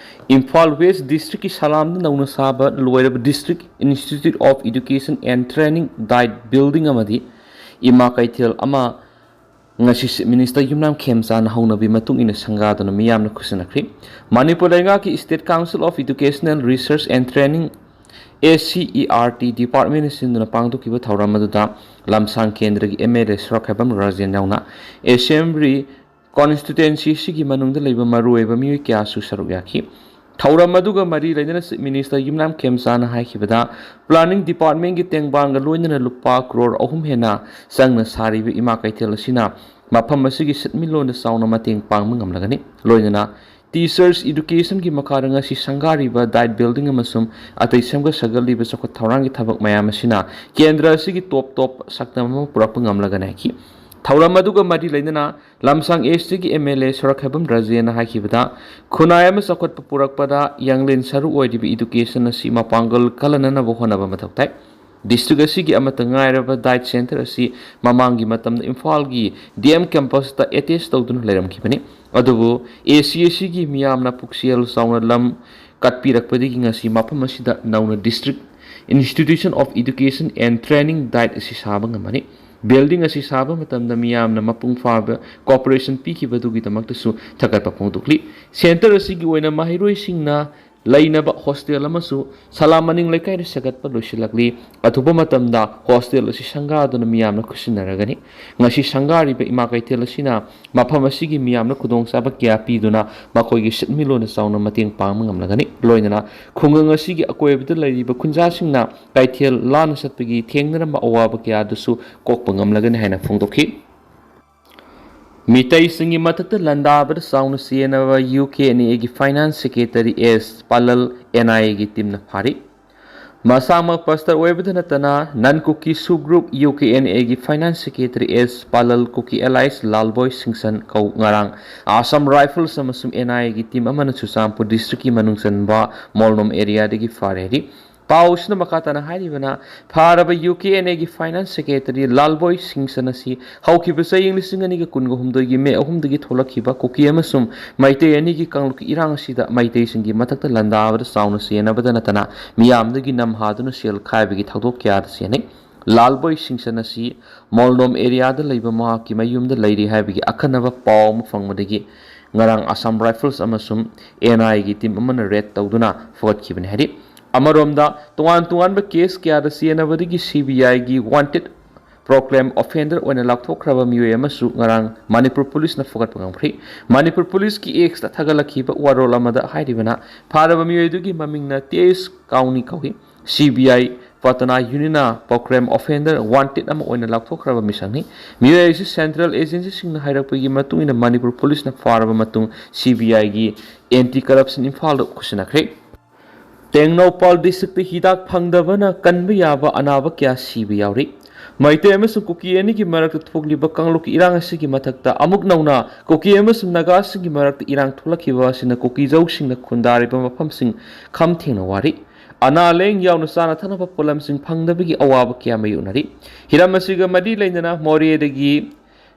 ꯏꯝꯐꯥꯜ ꯋꯦꯁ ꯗꯤꯁꯇ꯭ꯔꯤꯛꯀꯤ ꯁꯂꯥꯝꯗ ꯅꯧꯅ ꯁꯥꯕ ꯂꯣꯏꯔꯕ district institute of education and training DIET building ꯑꯃꯗꯤ ꯏꯃꯥ ꯀꯩꯊꯦꯜ ꯑꯃ ꯉꯁꯤ ꯆꯤꯐ ꯃꯤꯅꯤꯁꯇꯔ ꯌꯨꯝꯅꯥꯝ ꯈꯦꯝꯆꯥꯟꯅ ꯍꯧꯅꯕꯤ ꯃꯇꯨꯡ ꯏꯟꯅ ꯁꯪꯒꯥꯗꯨꯅ ꯃꯤꯌꯥꯝꯅ ꯈꯨꯠꯁꯤꯟꯅꯈ꯭ꯔꯤ꯫ ꯃꯅꯤꯄꯨꯔ ꯂꯩꯉꯥꯛꯀꯤ state council of educational research and training, A C E R T, ꯗꯤꯄꯥꯔꯠꯃꯦꯟꯅ ꯁꯤꯟꯗꯨꯅ ꯄꯥꯡꯊꯣꯛꯈꯤꯕ ꯊꯧꯔꯝ ꯑꯗꯨꯗ ꯂꯝꯁꯥꯡ ꯀꯦꯟꯗ꯭ꯔꯒꯤ ꯑꯦꯝ ꯑꯦꯜ ꯑꯦ ꯁꯣꯔꯥꯈꯥꯏꯕꯝ ꯔꯥꯖꯦꯟ ꯌꯥꯎꯅ ꯑꯦꯁꯦꯝꯕ꯭ꯂꯤ ꯀꯣꯟꯁꯇꯤꯇ꯭ꯋꯦꯟꯁꯤ ꯑꯁꯤꯒꯤ ꯃꯅꯨꯡꯗ ꯂꯩꯕ ꯃꯔꯨꯑꯣꯏꯕ ꯃꯤꯑꯣꯏ ꯀꯌꯥꯁꯨ ꯁꯔꯨꯛ ꯌꯥꯈꯤ꯫ ꯊꯧꯔꯝ ꯑꯗꯨꯒ ꯃꯔꯤ ꯂꯩꯅꯅ ꯆꯤꯐ ꯃꯤꯅꯤꯁꯇꯔ ꯌꯨꯝꯅꯥꯝ ꯈꯦꯝꯆꯥꯟꯅ ꯍꯥꯏꯈꯤꯕꯗ, ꯄ꯭ꯂꯥꯅꯤꯡ ꯗꯤꯄꯥꯔꯠꯃꯦꯟꯒꯤ ꯇꯦꯡꯕꯥꯡꯒ ꯂꯣꯏꯅꯅ ꯂꯨꯄꯥ ꯀ꯭ꯔꯣꯔ ꯑꯍꯨꯝ ꯍꯦꯟꯅ ꯆꯪꯅ ꯁꯥꯔꯤꯕ ꯏꯃꯥ ꯀꯩꯊꯦꯜ ꯑꯁꯤꯅ ꯃꯐꯝ ꯑꯁꯤꯒꯤ ꯁꯦꯟꯃꯤꯠꯂꯣꯟꯗ ꯆꯥꯎꯅ ꯃꯇꯦꯡ ꯄꯥꯡꯕ ꯉꯝꯂꯒꯅꯤ꯫ ꯂꯣꯏꯅꯅ ꯇꯤꯆꯔꯁ ꯏꯗꯨꯀꯦꯁꯟꯒꯤ ꯃꯈꯥꯗ ꯉꯁꯤ ꯁꯪꯒꯥꯔꯤꯕ ꯗꯥꯏꯠ ꯕꯤꯜꯗꯤꯡ ꯑꯃꯁꯨꯡ ꯑꯇꯩ ꯁꯦꯝꯒꯠ ꯁꯥꯒꯠꯂꯤꯕ ꯆꯥꯎꯈꯠ ꯊꯧꯔꯥꯡꯒꯤ ꯊꯕꯛ ꯃꯌꯥꯝ ꯑꯁꯤꯅ ꯀꯦꯟꯗ꯭ꯔ ꯑꯁꯤꯒꯤ ꯇꯣꯞ ꯇꯣꯞ ꯁꯛꯇꯝ ꯑꯃ ꯄꯨꯔꯛꯄ ꯉꯝꯂꯒꯅꯤ ꯍꯥꯏꯈꯤ꯫ ꯊꯧꯔꯝ ꯑꯗꯨꯒ ꯃꯔꯤ ꯂꯩꯅꯅ ꯂꯝꯁꯥꯡ ꯑꯦꯁ ꯇꯤꯒꯤ ꯑꯦꯝ ꯑꯦꯜ ꯑꯦ ꯁꯣꯔꯥꯈꯥꯏꯕꯝ ꯔꯥꯖꯦꯟꯅ ꯍꯥꯏꯈꯤꯕꯗ, ꯈꯨꯟꯅꯥꯏ ꯑꯃ ꯆꯥꯎꯈꯠꯄ ꯄꯨꯔꯛꯄꯗ ꯌꯥꯡꯂꯦꯟ ꯁꯔꯨ ꯑꯣꯏꯔꯤꯕ ꯏꯗꯨꯀꯦꯁꯟ ꯑꯁꯤ ꯃꯄꯥꯡꯒꯜ ꯀꯜꯍꯟꯅꯅꯕ ꯍꯣꯠꯅꯕ ꯃꯊꯧ ꯇꯥꯏ꯫ ꯗꯤꯁꯇ꯭ꯔꯤꯛ ꯑꯁꯤꯒꯤ ꯑꯃꯠꯇ ꯉꯥꯏꯔꯕ ꯗꯥꯏꯠ ꯁꯦꯟꯇꯔ ꯑꯁꯤ ꯃꯃꯥꯡꯒꯤ ꯃꯇꯝꯗ ꯏꯝꯐꯥꯜꯒꯤ ꯗꯤ ꯑꯦꯝ ꯀꯦꯝꯄꯁꯇ ꯑꯦꯇꯦꯆ ꯇꯧꯗꯨꯅ ꯂꯩꯔꯝꯈꯤꯕꯅꯤ꯫ ꯑꯗꯨꯕꯨ ꯑꯦ ꯁꯤ ꯑꯁꯤꯒꯤ ꯃꯤꯌꯥꯝꯅ ꯄꯨꯛꯆꯦꯜ ꯆꯥꯎꯅ ꯂꯝ ꯀꯠꯄꯤꯔꯛꯄꯗꯒꯤ ꯉꯁꯤ ꯃꯐꯝ ꯑꯁꯤꯗ ꯅꯧꯅ district institution of education and training DIET ꯑꯁꯤ ꯁꯥꯕ ꯉꯝꯕꯅꯤ꯫ ꯕꯤꯜꯗꯤꯡ ꯑꯁꯤ ꯁꯥꯕ ꯃꯇꯝꯗ ꯃꯤꯌꯥꯝꯅ ꯃꯄꯨꯡ ꯐꯥꯕ ꯀꯣꯑꯣꯄꯔꯦꯁꯟ ꯄꯤꯈꯤꯕꯗꯨꯒꯤꯗꯃꯛꯇꯁꯨ ꯊꯥꯒꯠꯄ ꯐꯣꯡꯗꯣꯛꯂꯤ꯫ ꯁꯦꯟꯇꯔ ꯑꯁꯤꯒꯤ ꯑꯣꯏꯅ ꯃꯍꯩꯔꯣꯏꯁꯤꯡꯅ ꯂꯩꯅꯕ ꯍꯣꯁꯇꯦꯜ ꯑꯃꯁꯨ ꯁꯂꯥꯝ ꯃꯅꯤꯡ ꯂꯩꯀꯥꯏꯗ ꯁꯥꯒꯠꯄ ꯂꯣꯏꯁꯤꯜꯂꯛꯂꯤ꯫ ꯑꯊꯨꯕ ꯃꯇꯝꯗ ꯍꯣꯁꯇꯦꯜ ꯑꯁꯤ ꯁꯪꯒꯥꯗꯨꯅ ꯃꯤꯌꯥꯝꯅ ꯈꯨꯠꯁꯤꯟꯅꯔꯒꯅꯤ꯫ ꯉꯁꯤ ꯁꯪꯒꯥꯔꯤꯕ ꯏꯃꯥ ꯀꯩꯊꯦꯜ ꯑꯁꯤꯅ ꯃꯐꯝ ꯑꯁꯤꯒꯤ ꯃꯤꯌꯥꯝꯅ ꯈꯨꯗꯣꯡꯆꯥꯕ ꯀꯌꯥ ꯄꯤꯗꯨꯅ ꯃꯈꯣꯏꯒꯤ ꯁꯤꯟꯃꯤꯠꯂꯣꯟꯗ ꯆꯥꯎꯅ ꯃꯇꯦꯡ ꯄꯥꯡꯕ ꯉꯝꯂꯒꯅꯤ꯫ ꯂꯣꯏꯅꯅ ꯈꯨꯡꯒꯪ ꯑꯁꯤꯒꯤ ꯑꯀꯣꯏꯕꯗ ꯂꯩꯔꯤꯕ ꯈꯨꯟꯖꯥꯁꯤꯡꯅ ꯀꯩꯊꯦꯜ ꯂꯥꯟꯅ ꯆꯠꯄꯒꯤ ꯊꯦꯡꯅꯔꯝꯕ ꯑꯋꯥꯕ ꯀꯌꯥ ꯑꯗꯨꯁꯨ ꯀꯣꯛꯄ ꯉꯝꯂꯒꯅꯤ ꯍꯥꯏꯅ ꯐꯣꯡꯗꯣꯛꯈꯤ꯫ ꯃꯤꯇꯩꯁꯤꯡꯒꯤ ꯃꯊꯛꯇ ꯂꯥꯟꯗꯥꯕꯗ ꯆꯥꯎꯅ ꯆꯦꯟꯅꯕ ꯌꯨ ꯀꯦ ꯑꯦꯟ ꯑꯦꯒꯤ ꯐꯥꯏꯅꯥꯟꯁ ꯁꯦꯀ꯭ꯔꯦꯇꯔꯤ ꯑꯦꯁ ꯄꯥꯂꯜ ꯑꯦꯟ ꯑꯥꯏ ꯑꯦꯒꯤ ꯇꯤꯝꯅ ꯐꯥꯔꯤ꯫ ꯃꯁꯥꯃꯛ ꯄꯥꯁꯇꯔ ꯑꯣꯏꯕꯗ ꯅꯠꯇꯅ ꯅꯟ ꯀꯨꯀꯤ ꯁꯨ ꯒ꯭ꯔꯨꯞ ꯌꯨ ꯀꯦ ꯑꯦꯟ ꯑꯦꯒꯤ ꯐꯥꯏꯅꯥꯟꯁ ꯁꯦꯀ꯭ꯔꯦꯇꯔꯤ ꯑꯦꯁ ꯄꯥꯂꯜ, ꯀꯨꯀꯤ ꯑꯦꯂꯥꯏꯁ ꯂꯥꯜꯕꯣꯏ ꯁꯤꯡꯁꯟ ꯀꯧ ꯉꯔꯥꯡ ꯑꯁꯥꯝ ꯔꯥꯏꯐꯜꯁ ꯑꯃꯁꯨꯡ ꯑꯦꯟ ꯑꯥꯏ ꯑꯦꯒꯤ ꯇꯤꯝ ꯑꯃꯅ ꯆꯨꯔꯆꯥꯟꯄꯨꯔ ꯗꯤꯁꯇ꯭ꯔꯤꯛꯀꯤ ꯃꯅꯨꯡ ꯆꯟꯕ ꯃꯣꯜꯅꯣꯝ ꯑꯦꯔꯤꯌꯥꯗꯒꯤ ꯐꯥꯔꯦ ꯍꯥꯏꯔꯤ꯫ ꯄꯥꯎꯁꯤꯅ ꯃꯈꯥ ꯇꯥꯅ ꯍꯥꯏꯔꯤꯕꯅ, ꯐꯥꯔꯕ ꯌꯨ ꯀꯦ ꯑꯦꯟ ꯑꯦꯒꯤ ꯐꯥꯏꯅꯥꯟꯁ ꯁꯦꯀ꯭ꯔꯦꯇꯔꯤ ꯂꯥꯜꯕꯣꯏ ꯁꯤꯡꯁꯟ ꯑꯁꯤ ꯍꯧꯈꯤꯕ ꯆꯍꯤ ꯂꯤꯁꯤꯡ ꯑꯅꯤꯒ ꯀꯨꯟꯒ ꯍꯨꯝꯗꯣꯏꯒꯤ ꯃꯦ ꯑꯍꯨꯝꯗꯒꯤ ꯊꯣꯛꯂꯛꯈꯤꯕ ꯀꯨꯀꯤ ꯑꯃꯁꯨꯡ ꯃꯩꯇꯩ ꯑꯅꯤꯒꯤ ꯀꯥꯡꯂꯨꯞꯀꯤ ꯏꯔꯥꯡ ꯑꯁꯤꯗ ꯃꯩꯇꯩꯁꯤꯡꯒꯤ ꯃꯊꯛꯇ ꯂꯥꯟꯗꯥꯕꯗ ꯆꯥꯎꯅ ꯆꯦꯟꯅꯕꯗ ꯅꯠꯇꯅ ꯃꯤꯌꯥꯝꯗꯒꯤ ꯅꯝꯍꯥꯗꯨꯅ ꯁꯦꯜ ꯈꯥꯏꯕꯒꯤ ꯊꯧꯗꯣꯛ ꯀꯌꯥꯗ ꯆꯦꯟꯅꯩ꯫ ꯂꯥꯜꯕꯣꯏ ꯁꯤꯡꯁꯟ ꯑꯁꯤ ꯃꯣꯜꯗꯣꯝ ꯑꯦꯔꯤꯌꯥꯗ ꯂꯩꯕ ꯃꯍꯥꯛꯀꯤ ꯃꯌꯨꯝꯗ ꯂꯩꯔꯤ ꯍꯥꯏꯕꯒꯤ ꯑꯈꯟꯅꯕ ꯄꯥꯎ ꯑꯃ ꯐꯪꯕꯗꯒꯤ ꯉꯔꯥꯡ ꯑꯁꯥꯝ ꯔꯥꯏꯐꯜꯁ ꯑꯃꯁꯨꯡ ꯑꯦꯟ ꯑꯥꯏꯒꯤ ꯇꯤꯝ ꯑꯃꯅ ꯔꯦꯗ ꯇꯧꯗꯨꯅ ꯐꯒꯠꯈꯤꯕꯅꯤ ꯍꯥꯏꯔꯤ꯫ ꯑꯃꯔꯣꯝꯗ, ꯇꯣꯉꯥꯟ ꯇꯣꯉꯥꯟꯕ ꯀꯦꯁ ꯀꯌꯥꯗ ꯆꯦꯟꯅꯕꯗꯒꯤ ꯁꯤ ꯕꯤ ꯑꯥꯏꯒꯤ ꯋꯥꯟꯇꯦꯗ ꯄ꯭ꯔꯣꯀ꯭ꯂꯦꯝ ꯑꯣꯐꯦꯟꯗꯔ ꯑꯣꯏꯅ ꯂꯥꯎꯊꯣꯛꯈ꯭ꯔꯕ ꯃꯤꯑꯣꯏ ꯑꯃꯁꯨ ꯉꯔꯥꯡ ꯃꯅꯤꯄꯨꯔ ꯄꯨꯂꯤꯁꯅ ꯐꯒꯠꯄ ꯉꯝꯈ꯭ꯔꯤ꯫ ꯃꯅꯤꯄꯨꯔ ꯄꯨꯂꯤꯁꯀꯤ ꯑꯦꯛꯁꯇ ꯊꯥꯒꯠꯂꯛꯈꯤꯕ ꯋꯥꯔꯣꯜ ꯑꯃꯗ ꯍꯥꯏꯔꯤꯕꯅ, ꯐꯥꯔꯕ ꯃꯤꯑꯣꯏ ꯑꯗꯨꯒꯤ ꯃꯃꯤꯡꯅ ꯇꯦꯖ ꯀꯥꯎꯅꯤ ꯀꯧꯏ꯫ ꯁꯤ ꯕꯤ ꯑꯥꯏ ꯄꯇꯅꯥ ꯌꯨꯅꯤꯠꯅ ꯄ꯭ꯔꯣꯀ꯭ꯂꯦꯝ ꯑꯣꯐꯦꯟꯗꯔ ꯋꯥꯟꯇꯦꯗ ꯑꯃ ꯑꯣꯏꯅ ꯂꯥꯎꯊꯣꯛꯈ꯭ꯔꯕ ꯃꯤꯁꯛꯅꯤ꯫ ꯃꯤꯑꯣꯏ ꯑꯁꯤ ꯁꯦꯟꯇ꯭ꯔꯦꯜ ꯑꯦꯖꯦꯟꯁꯤꯁꯤꯡꯅ ꯍꯥꯏꯔꯛꯄꯒꯤ ꯃꯇꯨꯡ ꯏꯟꯅ ꯃꯅꯤꯄꯨꯔ ꯄꯨꯂꯤꯁꯅ ꯐꯥꯔꯕ ꯃꯇꯨꯡ ꯁꯤ ꯕꯤ ꯑꯥꯏꯒꯤ ꯑꯦꯟꯇꯤ ꯀꯔꯞꯁꯟ ꯏꯝꯐꯥꯜꯗ ꯈꯨꯠꯁꯤꯟꯅꯈ꯭ꯔꯦ꯫ ꯇꯦꯡꯅꯧꯄꯥꯜ ꯗꯤꯁꯇ꯭ꯔꯤꯛꯇ ꯍꯤꯗꯥꯛ ꯐꯪꯗꯕꯅ ꯀꯟꯕ ꯌꯥꯕ ꯑꯅꯥꯕ ꯀꯌꯥ ꯁꯤꯕ ꯌꯥꯎꯔꯤ꯫ ꯃꯩꯇꯩ ꯑꯃꯁꯨꯡ ꯀꯨꯀꯤ ꯑꯅꯤꯒꯤ ꯃꯔꯛꯇ ꯊꯣꯛꯂꯤꯕ ꯀꯥꯡꯂꯨꯞꯀꯤ ꯏꯔꯥꯡ ꯑꯁꯤꯒꯤ ꯃꯊꯛꯇ ꯑꯃꯨꯛ ꯅꯧꯅ ꯀꯨꯀꯤ ꯑꯃꯁꯨꯡ ꯅꯥꯒꯥꯁꯤꯡꯒꯤ ꯃꯔꯛꯇ ꯏꯔꯥꯡ ꯊꯣꯛꯂꯛꯈꯤꯕ ꯑꯁꯤꯅ ꯀꯨꯀꯤꯖꯧꯁꯤꯡꯅ ꯈꯨꯟꯗꯥꯔꯤꯕ ꯃꯐꯝꯁꯤꯡ ꯈꯝ ꯊꯦꯡꯅ ꯋꯥꯔꯤ꯫ ꯑꯅꯥ ꯂꯥꯌꯦꯡ ꯌꯥꯎꯅ ꯆꯥꯅ ꯊꯛꯅꯕ ꯄꯣꯠꯂꯝꯁꯤꯡ ꯐꯪꯗꯕꯒꯤ ꯑꯋꯥꯕ ꯀꯌꯥ ꯃꯥꯌꯣꯛꯅꯔꯤ꯫ ꯍꯤꯔꯝ ꯑꯁꯤꯒ ꯃꯔꯤ ꯂꯩꯅꯅ ꯃꯣꯔꯦꯗꯒꯤ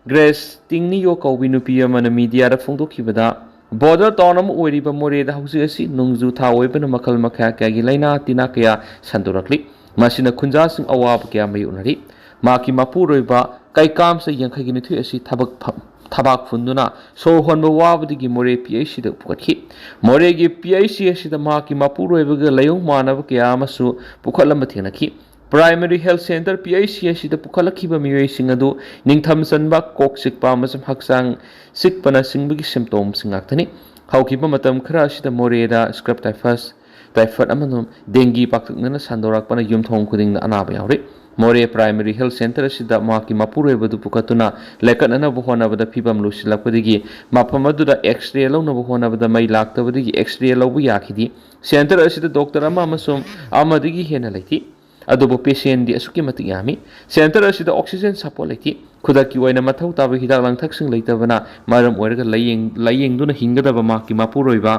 ꯒ꯭ꯔꯦꯁ ꯇꯤꯡꯅꯤꯌꯣ ꯀꯧꯕꯤ ꯅꯨꯄꯤ ꯑꯃꯅ ꯃꯤꯗꯤꯌꯥꯗ ꯐꯣꯡꯗꯣꯛꯈꯤꯕꯗ, ꯕꯣꯔꯗꯔ ꯇꯥꯎꯟ ꯑꯃ ꯑꯣꯏꯔꯤꯕ ꯃꯣꯔꯦꯗ ꯍꯧꯖꯤꯛ ꯑꯁꯤ ꯅꯣꯡꯖꯨ ꯊꯥ ꯑꯣꯏꯕꯅ ꯃꯈꯜ ꯃꯈꯥ ꯀꯌꯥꯒꯤ ꯂꯥꯏꯅꯥ ꯇꯤꯟꯅꯥ ꯀꯌꯥ ꯁꯟꯗꯣꯔꯛꯂꯤ꯫ ꯃꯁꯤꯅ ꯈꯨꯟꯖꯥꯁꯤꯡ ꯑꯋꯥꯕ ꯀꯌꯥ ꯃꯥꯌꯣꯛꯅꯔꯤ꯫ ꯃꯍꯥꯛꯀꯤ ꯃꯄꯨꯔꯣꯏꯕ ꯀꯩꯀꯥꯝꯆ ꯌꯥꯡꯈꯩꯒ ꯅꯤꯊꯣꯏ ꯑꯁꯤ ꯊꯕꯛ ꯐ-, ꯊꯕꯥꯛ ꯐꯨꯟꯗꯨꯅ ꯁꯣꯔ ꯍꯣꯟꯕ ꯋꯥꯕꯗꯒꯤ ꯃꯣꯔꯦ ꯄꯤ ꯑꯩꯆ ꯁꯤꯗ ꯄꯨꯈꯠꯈꯤ꯫ ꯃꯣꯔꯦꯒꯤ ꯄꯤ ꯑꯩꯆ ꯁꯤ ꯑꯁꯤꯗ ꯃꯍꯥꯛꯀꯤ ꯃꯄꯨꯔꯣꯏꯕꯒ ꯂꯥꯏꯑꯣꯡ ꯃꯥꯟꯅꯕ ꯀꯌꯥ ꯑꯃꯁꯨ ꯄꯨꯈꯠꯂꯝꯕ ꯊꯦꯡꯅꯈꯤ꯫ Primary Health Centre, P H C, ꯑꯁꯤꯗ ꯄꯨꯈꯠꯂꯛꯈꯤꯕ ꯃꯤꯑꯣꯏꯁꯤꯡ ꯑꯗꯨ ꯅꯤꯡꯊꯝ ꯆꯟꯕ, ꯀꯣꯛ ꯆꯤꯛꯄ ꯑꯃꯁꯨꯡ ꯍꯛꯆꯥꯡ ꯆꯤꯛꯄꯅꯆꯤꯡꯕꯒꯤ symptomꯁꯤꯡ ꯉꯥꯛꯇꯅꯤ꯫ ꯍꯧꯈꯤꯕ ꯃꯇꯝ ꯈꯔ ꯑꯁꯤꯗ ꯃꯣꯔꯦꯗ scrub typhus, typhoid ꯑꯃꯁꯨꯡ dengue ꯄꯥꯛꯇꯛꯅꯅ ꯁꯟꯗꯣꯔꯛꯄꯅ ꯌꯨꯝꯊꯣꯡ ꯈꯨꯗꯤꯡꯗ ꯑꯅꯥꯕ ꯌꯥꯎꯔꯤ꯫ ꯃꯣꯔꯦ Primary Health Centre ꯑꯁꯤꯗ ꯃꯍꯥꯛꯀꯤ ꯃꯄꯨꯔꯣꯏꯕꯗꯨ ꯄꯨꯈꯠꯇꯨꯅ ꯂꯥꯏꯀꯠꯅꯅꯕ ꯍꯣꯠꯅꯕꯗ ꯐꯤꯕꯝ ꯂꯨꯁꯤꯜꯂꯛꯄꯗꯒꯤ ꯃꯐꯝ ꯑꯗꯨꯗ X-ray ꯂꯧꯅꯕ ꯍꯣꯠꯅꯕꯗ ꯃꯩ ꯂꯥꯛꯇꯕꯗꯒꯤ X-ray ꯂꯧꯕ ꯌꯥꯈꯤꯗꯦ꯫ Centre ꯑꯁꯤꯗ doctor ꯑꯃ ꯑꯃꯁꯨꯡ ꯑꯃꯗꯒꯤ ꯍꯦꯟꯅ ꯂꯩꯇꯦ꯫ ꯑꯗꯨꯕꯨ patientꯗꯤ ꯑꯁꯨꯛꯀꯤ ꯃꯇꯤꯛ ꯌꯥꯝꯃꯤ꯫ Centre ꯑꯁꯤꯗ oxygen support ꯂꯩꯇꯦ꯫ ꯈꯨꯗꯛꯀꯤ ꯑꯣꯏꯅ ꯃꯊꯧ ꯇꯥꯕ ꯍꯤꯗꯥꯛ ꯂꯥꯡꯊꯛꯁꯤꯡ ꯂꯩꯇꯕꯅ ꯃꯔꯝ ꯑꯣꯏꯔꯒ ꯂꯥꯌꯦꯡ-, ꯂꯥꯌꯦꯡꯗꯨꯅ ꯍꯤꯡꯒꯗꯕ ꯃꯍꯥꯛꯀꯤ ꯃꯄꯨꯔꯣꯏꯕ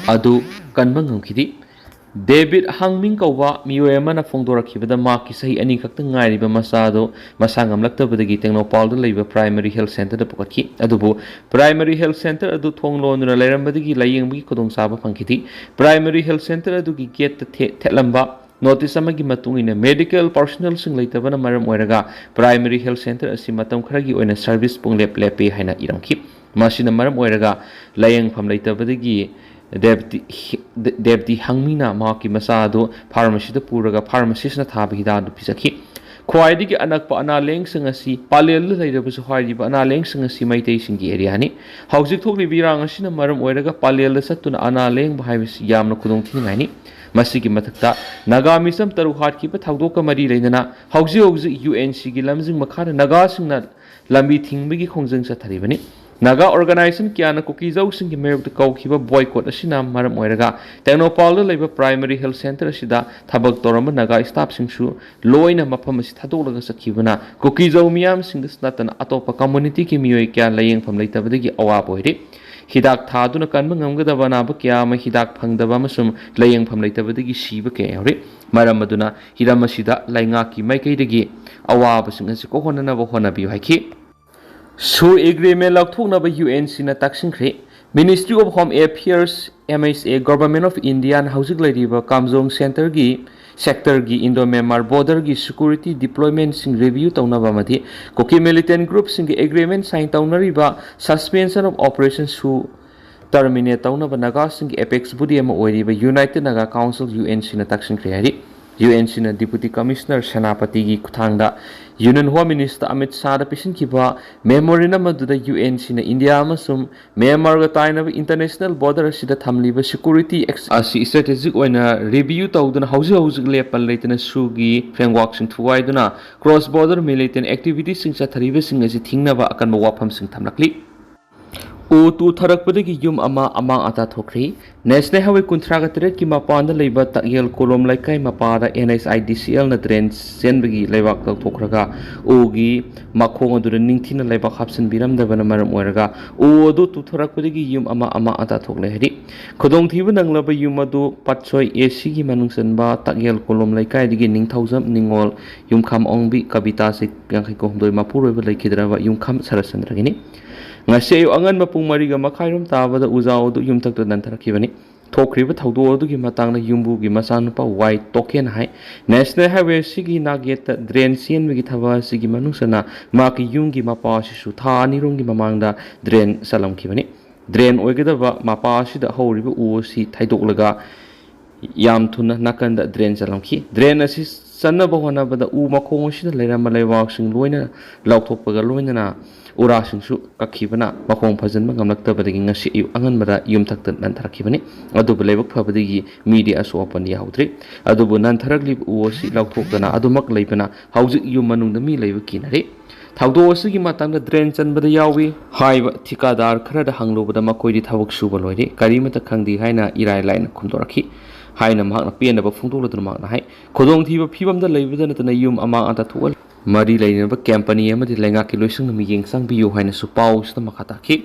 ꯑꯗꯨ ꯀꯟꯕ ꯉꯝꯈꯤꯗꯦ꯫ ꯗꯦꯕꯤꯠ ꯍꯥꯡꯃꯤꯡ ꯀꯧꯕ ꯃꯤꯑꯣꯏ ꯑꯃꯅ ꯐꯣꯡꯗꯣꯔꯛꯈꯤꯕꯗ, ꯃꯍꯥꯛꯀꯤ ꯆꯍꯤ ꯑꯅꯤ ꯈꯛꯇ ꯉꯥꯏꯔꯤꯕ ꯃꯆꯥ ꯑꯗꯨ ꯃꯁꯥ ꯉꯝꯂꯛꯇꯕꯗꯒꯤ ꯇꯦꯡꯅꯧꯄꯥꯜꯗ ꯂꯩꯕ Primary Health Centreꯗ ꯄꯨꯈꯠꯈꯤ꯫ ꯑꯗꯨꯕꯨ Primary Health Centre ꯑꯗꯨ ꯊꯣꯡ ꯂꯣꯟꯗꯨꯅ ꯂꯩꯔꯝꯕꯗꯒꯤ ꯂꯥꯌꯦꯡꯕꯒꯤ ꯈꯨꯗꯣꯡꯆꯥꯕ ꯐꯪꯈꯤꯗꯦ꯫ Primary Health Centre ꯑꯗꯨꯒꯤ gateꯇ ꯊꯦ-, ꯊꯦꯠꯂꯝꯕ notice ꯑꯃꯒꯤ ꯃꯇꯨꯡ ꯏꯟꯅ, medical personnelꯁꯤꯡ ꯂꯩꯇꯕꯅ ꯃꯔꯝ ꯑꯣꯏꯔꯒ Primary Health Centre ꯑꯁꯤ ꯃꯇꯝ ꯈꯔꯒꯤ ꯑꯣꯏꯅ service ꯄꯨꯡꯂꯦꯞ ꯂꯦꯞꯄꯦ ꯍꯥꯏꯅ ꯏꯔꯝꯈꯤ꯫ ꯃꯁꯤꯅ ꯃꯔꯝ ꯑꯣꯏꯔꯒ ꯂꯥꯌꯦꯡꯐꯝ ꯂꯩꯇꯕꯗꯒꯤ ꯗꯦꯕꯇꯤ-, ꯗꯦꯕꯇꯤ ꯍꯪꯃꯤꯅ ꯃꯍꯥꯛꯀꯤ ꯃꯆꯥ ꯑꯗꯨ pharmacyꯗ ꯄꯨꯔꯒ pharmacistꯅ ꯊꯥꯕ ꯍꯤꯗꯥꯛ ꯑꯗꯨ ꯄꯤꯖꯈꯤ꯫ ꯈ꯭ꯋꯥꯏꯗꯒꯤ ꯑꯅꯛꯄ ꯑꯅꯥ ꯂꯥꯌꯦꯡꯁꯪ ꯑꯁꯤ ꯄꯂꯦꯜꯗ ꯂꯩꯔꯕꯁꯨ, ꯍꯥꯏꯔꯤꯕ ꯑꯅꯥ ꯂꯥꯌꯦꯡꯁꯪ ꯑꯁꯤ ꯃꯩꯇꯩꯁꯤꯡꯒꯤ areaꯅꯤ꯫ ꯍꯧꯖꯤꯛ ꯊꯣꯛꯂꯤꯕ ꯏꯔꯥꯡ ꯑꯁꯤꯅ ꯃꯔꯝ ꯑꯣꯏꯔꯒ ꯄꯂꯦꯜꯗ ꯆꯠꯇꯨꯅ ꯑꯅꯥ ꯂꯥꯌꯦꯡꯕ ꯍꯥꯏꯕꯁꯤ ꯌꯥꯝꯅ ꯈꯨꯗꯣꯡꯊꯤꯅꯤꯡꯉꯥꯏꯅꯤ꯫ ꯃꯁꯤꯒꯤ ꯃꯊꯛꯇ ꯅꯥꯒꯥ ꯃꯤꯆꯝ ꯇꯔꯨꯛ ꯍꯥꯠꯈꯤꯕ ꯊꯧꯗꯣꯛꯀ ꯃꯔꯤ ꯂꯩꯅꯅ ꯍꯧꯖꯤꯛ ꯍꯧꯖꯤꯛ UNCꯒꯤ ꯂꯝꯖꯤꯡ ꯃꯈꯥꯗ ꯅꯥꯒꯥꯁꯤꯡꯅ ꯂꯝꯕꯤ ꯊꯤꯡꯕꯒꯤ ꯈꯣꯡꯖꯪ ꯆꯠꯊꯔꯤꯕꯅꯤ꯫ ꯅꯥꯒꯥ organization ꯀꯌꯥꯅ ꯀꯨꯀꯤꯖꯧꯁꯤꯡꯒꯤ ꯃꯥꯌꯣꯛꯇ ꯀꯧꯈꯤꯕ boycott ꯑꯁꯤꯅ ꯃꯔꯝ ꯑꯣꯏꯔꯒ ꯇꯦꯡꯅꯧꯄꯥꯜꯗ ꯂꯩꯕ Primary Health Centre ꯑꯁꯤꯗ ꯊꯕꯛ ꯇꯧꯔꯝꯕ ꯅꯥꯒꯥ staffꯁꯤꯡꯁꯨ ꯂꯣꯏꯅ ꯃꯐꯝ ꯑꯁꯤ ꯊꯥꯗꯣꯛꯂꯒ ꯆꯠꯈꯤꯕꯅ ꯀꯨꯀꯤꯖꯧ ꯃꯤꯌꯥꯝꯁꯤꯡꯗ ꯅꯠꯇꯅ ꯑꯇꯣꯞꯄ communityꯒꯤ ꯃꯤꯑꯣꯏ ꯀꯌꯥ ꯂꯥꯌꯦꯡꯐꯝ ꯂꯩꯇꯕꯗꯒꯤ ꯑꯋꯥꯕ ꯑꯣꯏꯔꯤ꯫ ꯍꯤꯗꯥꯛ ꯊꯥꯗꯨꯅ ꯀꯟꯕ ꯉꯝꯒꯗꯕ ꯑꯅꯥꯕ ꯀꯌꯥ ꯑꯃ ꯍꯤꯗꯥꯛ ꯐꯪꯗꯕ ꯑꯃꯁꯨꯡ ꯂꯥꯌꯦꯡꯐꯝ ꯂꯩꯇꯕꯗꯒꯤ ꯁꯤꯕ ꯀꯌꯥ ꯌꯥꯎꯔꯤ꯫ ꯃꯔꯝ ꯑꯗꯨꯅ ꯍꯤꯔꯝ ꯑꯁꯤꯗ ꯂꯩꯉꯥꯛꯀꯤ ꯃꯥꯏꯀꯩꯗꯒꯤ ꯑꯋꯥꯕꯁꯤꯡ ꯑꯁꯤ ꯀꯣꯛꯍꯟꯅꯅꯕ ꯍꯣꯠꯅꯕꯤꯌꯨ ꯍꯥꯏꯈꯤ꯫ ꯁꯨ agreement ꯂꯧꯊꯣꯛꯅꯕ UNCꯅ ꯇꯛꯁꯤꯟꯈ꯭ꯔꯦ꯫ Ministry of Home Affairs, MHA, Government of Indiaꯅ ꯍꯧꯖꯤꯛ ꯂꯩꯔꯤꯕ ꯀꯥꯝꯖꯣꯡ Centreꯒꯤ ꯁꯦꯛꯇꯔꯒꯤ ꯏꯟꯗꯣ ꯃ꯭ꯌꯥꯟꯃꯥꯔ ꯕꯣꯔꯗꯔꯒꯤ ꯁꯦꯀ꯭ꯌꯨꯔꯤꯇꯤ ꯗꯤꯄ꯭ꯂꯣꯏꯃꯦꯟꯁꯤꯡ ꯔꯤꯚꯤꯌꯨ ꯇꯧꯅꯕ ꯑꯃꯗꯤ ꯀꯨꯀꯤ ꯃꯤꯂꯤꯇꯦꯟ ꯒ꯭ꯔꯨꯞꯁꯤꯡꯒ ꯑꯦꯒ꯭ꯔꯤꯃꯦꯟ ꯁꯥꯏꯟ ꯇꯧꯅꯔꯤꯕ ꯁꯁꯄꯦꯟꯁꯟ ꯑꯣꯐ ꯑꯣꯄꯔꯦꯁꯟꯁꯨ ꯇꯔꯃꯤꯅꯦꯠ ꯇꯧꯅꯕ ꯅꯥꯒꯥꯁꯤꯡꯒꯤ ꯑꯦꯄꯦꯛꯁ ꯕꯣꯗꯤ ꯑꯃ ꯑꯣꯏꯔꯤꯕ united Naga council, U N ꯁꯤꯅ ꯇꯛꯁꯤꯟꯈ꯭ꯔꯦ ꯍꯥꯏꯔꯤ꯫ ꯌꯨ ꯑꯦꯟ ꯁꯤꯅ ꯗꯤꯄꯨꯇꯤ ꯀꯃꯤꯁꯅꯔ ꯁꯦꯅꯥꯄꯇꯤꯒꯤ ꯈꯨꯠꯊꯥꯡꯗ ꯌꯨꯅꯤꯌꯟ ꯍꯣꯝ ꯃꯤꯅꯤꯁꯇꯔ ꯑꯃꯤꯠ ꯁꯥꯍꯗ ꯄꯤꯁꯤꯟꯈꯤꯕ ꯃꯦꯃꯣꯔꯦꯟꯗꯝ ꯑꯗꯨꯗ ꯌꯨ ꯑꯦꯟ ꯁꯤꯅ ꯏꯟꯗꯤꯌꯥ ꯑꯃꯁꯨꯡ ꯃ꯭ꯌꯥꯟꯃꯥꯔꯒ ꯇꯥꯏꯅꯕ ꯏꯟꯇꯔꯅꯦꯁꯅꯦꯜ ꯕꯣꯔꯗꯔ ꯑꯁꯤꯗ ꯊꯝꯂꯤꯕ ꯁꯦꯀ꯭ꯌꯨꯔꯤꯇꯤ ꯑꯦꯛꯁ ꯑꯁꯤ ꯁ꯭ꯇ꯭ꯔꯦꯇꯦꯖꯤꯛ ꯑꯣꯏꯅ ꯔꯤꯚꯤꯌꯨ ꯇꯧꯗꯨꯅ ꯍꯧꯖꯤꯛ ꯍꯧꯖꯤꯛ ꯂꯦꯞꯄ ꯂꯩꯇꯅ ꯁꯨꯒꯤ ꯐ꯭ꯔꯦꯝꯋꯥꯔꯛꯁꯤꯡ ꯊꯨꯒꯥꯏꯗꯨꯅ ꯀ꯭ꯔꯣꯁ ꯕꯣꯔꯗꯔ ꯃꯤꯂꯤꯇꯦꯟ ꯑꯦꯛꯇꯤꯚꯤꯇꯤꯁꯤꯡ ꯆꯠꯊꯔꯤꯕꯁꯤꯡ ꯑꯁꯤ ꯊꯤꯡꯅꯕ ꯑꯀꯟꯕ ꯋꯥꯐꯝꯁꯤꯡ ꯊꯝꯂꯛꯂꯤ꯫ ꯎ ꯇꯨꯊꯔꯛꯄꯗꯒꯤ ꯌꯨꯝ ꯑꯃ ꯑꯃꯥꯡ ꯑꯇꯥ ꯊꯣꯛꯈ꯭ꯔꯤ꯫ ꯅꯦꯁꯅꯦꯜ ꯍꯥꯏꯋꯦ ꯀꯨꯟꯊ꯭ꯔꯥꯒ ꯇꯔꯦꯠꯀꯤ ꯃꯄꯥꯟꯗ ꯂꯩꯕ ꯇꯛꯌꯦꯜ ꯀꯣꯂꯣꯝ ꯂꯩꯀꯥꯏ ꯃꯄꯥꯗ ꯑꯦꯟ ꯑꯩꯆ ꯑꯥꯏ ꯗꯤ ꯁꯤ ꯑꯦꯜꯅ ꯗ꯭ꯔꯦꯟ ꯆꯦꯟꯕꯒꯤ ꯂꯩꯕꯥꯛ ꯂꯧꯊꯣꯛꯈ꯭ꯔꯒ ꯎꯒꯤ ꯃꯈꯣꯡ ꯑꯗꯨꯗ ꯅꯤꯡꯊꯤꯅ ꯂꯩꯕꯥꯛ ꯍꯥꯞꯆꯤꯟꯕꯤꯔꯝꯗꯕꯅ ꯃꯔꯝ ꯑꯣꯏꯔꯒ ꯎ ꯑꯗꯨ ꯇꯨꯊꯔꯛꯄꯗꯒꯤ ꯌꯨꯝ ꯑꯃ ꯑꯃꯥꯡ ꯑꯇꯥ ꯊꯣꯛꯂꯦ ꯍꯥꯏꯔꯤ꯫ ꯈꯨꯗꯣꯡꯊꯤꯕ ꯅꯪꯂꯕ ꯌꯨꯝ ꯑꯗꯨ ꯄꯥꯠꯁꯣꯏ ꯑꯦ ꯁꯤꯒꯤ ꯃꯅꯨꯡ ꯆꯟꯕ ꯇꯛꯌꯦꯜ ꯀꯣꯂꯣꯝ ꯂꯩꯀꯥꯏꯗꯒꯤ ꯅꯤꯡꯊꯧꯖꯝ ꯅꯤꯉꯣꯜ, ꯌꯨꯝꯈꯥꯝ ꯑꯣꯡꯕꯤ ꯀꯕꯤꯇꯥ, ꯆꯍꯤ ꯌꯥꯡꯈꯩ ꯍꯨꯝꯗꯣꯏ, ꯃꯄꯨꯔꯣꯏꯕ ꯂꯩꯈꯤꯗ꯭ꯔꯕ ꯌꯨꯝꯈꯥꯝ ꯁꯔꯠꯆꯟꯗ꯭ꯔꯒꯤꯅꯤ꯫ ꯉꯁꯤ ꯑꯌꯨꯛ ꯑꯉꯟꯕ ꯄꯨꯡ ꯃꯔꯤꯒ ꯃꯈꯥꯏꯔꯣꯝ ꯇꯥꯕꯗ ꯎꯖꯥꯎ ꯑꯗꯨ ꯌꯨꯝꯊꯛꯇ ꯅꯟꯊꯔꯛꯈꯤꯕꯅꯤ꯫ ꯊꯣꯛꯈ꯭ꯔꯤꯕ ꯊꯧꯗꯣꯛ ꯑꯗꯨꯒꯤ ꯃꯇꯥꯡꯗ ꯌꯨꯝꯕꯨꯒꯤ ꯃꯆꯥꯅꯨꯄꯥ ꯋꯥꯏ ꯇꯣꯀꯦꯟ ꯍꯥꯏ, ꯅꯦꯁꯅꯦꯜ ꯍꯥꯏꯋꯦ ꯑꯁꯤꯒꯤ ꯅꯥꯛꯌꯦꯠꯇ ꯗ꯭ꯔꯦꯟ ꯆꯦꯟꯕꯒꯤ ꯊꯕꯛ ꯑꯁꯤꯒꯤ ꯃꯅꯨꯡ ꯆꯟꯅ ꯃꯍꯥꯛꯀꯤ ꯌꯨꯝꯒꯤ ꯃꯄꯥ ꯑꯁꯤꯁꯨ ꯊꯥ ꯑꯅꯤꯔꯣꯝꯒꯤ ꯃꯃꯥꯡꯗ ꯗ꯭ꯔꯦꯟ ꯆꯜꯂꯝꯈꯤꯕꯅꯤ꯫ ꯗ꯭ꯔꯦꯟ ꯑꯣꯏꯒꯗꯕ ꯃꯄꯥ ꯑꯁꯤꯗ ꯍꯧꯔꯤꯕ ꯎ ꯑꯁꯤ ꯊꯩꯗꯣꯛꯂꯒ ꯌꯥꯝ ꯊꯨꯅ ꯅꯥꯀꯟꯗ ꯗ꯭ꯔꯦꯟ ꯆꯜꯂꯝꯈꯤ꯫ ꯗ꯭ꯔꯦꯟ ꯑꯁꯤ ꯆꯟꯅꯕ ꯍꯣꯠꯅꯕꯗ ꯎ ꯃꯈꯣꯡ ꯑꯁꯤꯗ ꯂꯩꯔꯝꯕ ꯂꯩꯕꯥꯛꯁꯤꯡ ꯂꯣꯏꯅ ꯂꯧꯊꯣꯛꯄꯒ ꯂꯣꯏꯅꯅ ꯎꯔꯥꯁꯤꯡꯁꯨ ꯀꯛꯈꯤꯕꯅ ꯃꯈꯣꯡ ꯐꯖꯤꯟꯕ ꯉꯝꯂꯛꯇꯕꯗꯒꯤ ꯉꯁꯤ ꯑꯌꯨꯛ ꯑꯉꯟꯕꯗ ꯌꯨꯝꯊꯛꯇ ꯅꯟꯊꯔꯛꯈꯤꯕꯅꯤ꯫ ꯑꯗꯨꯕꯨ ꯂꯥꯏꯕꯛ ꯐꯕꯗꯒꯤ ꯃꯤꯗꯤ ꯑꯁꯣꯛ ꯑꯄꯟ ꯌꯥꯎꯗ꯭ꯔꯤ꯫ ꯑꯗꯨꯕꯨ ꯅꯟꯊꯔꯛꯂꯤꯕ ꯎ ꯑꯁꯤ ꯂꯧꯊꯣꯛꯇꯅ ꯑꯗꯨꯃꯛ ꯂꯩꯕꯅ ꯍꯧꯖꯤꯛ ꯌꯨꯝ ꯃꯅꯨꯡꯗ ꯃꯤ ꯂꯩꯕ ꯀꯤꯅꯔꯤ꯫ ꯊꯧꯗꯣꯛ ꯑꯁꯤꯒꯤ ꯃꯇꯥꯡꯗ ꯗ꯭ꯔꯦꯟ ꯆꯟꯕꯗ ꯌꯥꯎꯏ ꯍꯥꯏꯕ ꯊꯤꯀꯥꯗꯥꯔ ꯈꯔꯗ ꯍꯪꯂꯨꯕꯗ ꯃꯈꯣꯏꯗꯤ ꯊꯕꯛ ꯁꯨꯕ ꯂꯣꯏꯔꯦ, ꯀꯔꯤꯃꯠꯇ ꯈꯪꯗꯦ ꯍꯥꯏꯅ ꯏꯔꯥꯏ ꯂꯥꯏꯅ ꯈꯨꯝꯗꯣꯔꯛꯈꯤ ꯍꯥꯏꯅ ꯃꯍꯥꯛꯅ ꯄꯦꯟꯗꯕ ꯐꯣꯡꯗꯣꯛꯂꯗꯨꯅ ꯃꯍꯥꯛꯅ ꯍꯥꯏ꯫ ꯈꯨꯗꯣꯡꯊꯤꯕ ꯐꯤꯕꯝꯗ ꯂꯩꯕꯗ ꯅꯠꯇꯅ ꯌꯨꯝ ꯑꯃꯥꯡ ꯑꯇꯥ ꯊꯣꯛꯍꯜꯂꯤ꯫ ꯃꯔꯤ ꯂꯩꯅꯕ ꯀꯝꯄꯅꯤ ꯑꯃꯗꯤ ꯂꯩꯉꯥꯛꯀꯤ ꯂꯣꯏꯁꯪꯅ ꯃꯤꯠꯌꯦꯡ ꯆꯪꯕꯤꯌꯨ ꯍꯥꯏꯅꯁꯨ ꯄꯥꯎꯁꯤꯗ ꯃꯈꯥ ꯇꯥꯈꯤ꯫